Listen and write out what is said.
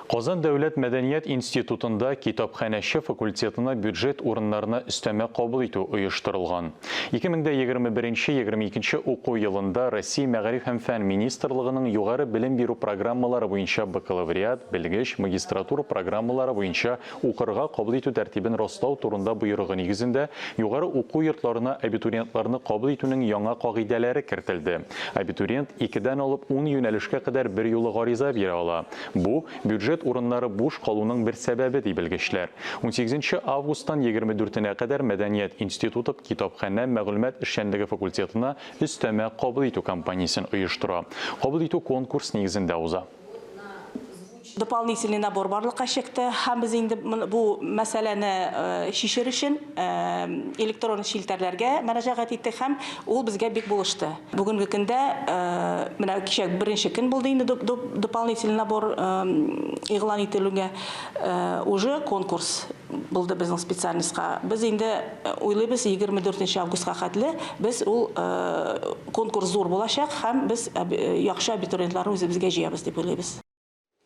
Казан дәүләт мәдәният институтында китапханәче факультетына бюджет урыннарына өстәмә кабул итү оештырылган. 2021-22 уку елында Россия Мәгариф һәм фән министрлыгының югары белем бирү программалары буенча бакалавриат, белгеч, магистратура программалары буенча укырга кабул итү тәртибен раслау турында боерыгы нигезендә югары уку йортларына абитуриентларны кабул итүнең яңа кагыйдәләре кертелде. Абитуриент икедән алып ун юнәлешкә кадәр берьюлы гариза бирә ала. Бу, бюджет урыннары буш калуның бер сәбәбе, ди белгечләр. Унсигезенче августтан егерме дүртенә кадәр Мәдәният институты китапханә мәгълүмат эшчәнлеге факультетына өстәмә кабул итү кампаниясен оештыра. Кабул итү конкурс нигезендә уза. Дополнительный набор барлыкка чыкты һәм без инде бу мәсьәләне чишер өчен электрон челтәрләргә мөрәҗәгать иттек һәм ул безгә бик булышты. Бүгенге көндә менә кичә беренче көн булды инде дополнительный набор игълан ителүгә уже конкурс булды безнең специальностька. Без инде уйлыйбыз, 24 августка хәтле без ул конкурс зур булачак һәм без яхшы абитуриентларны үзебезгә җыябыз дип уйлыйбыз.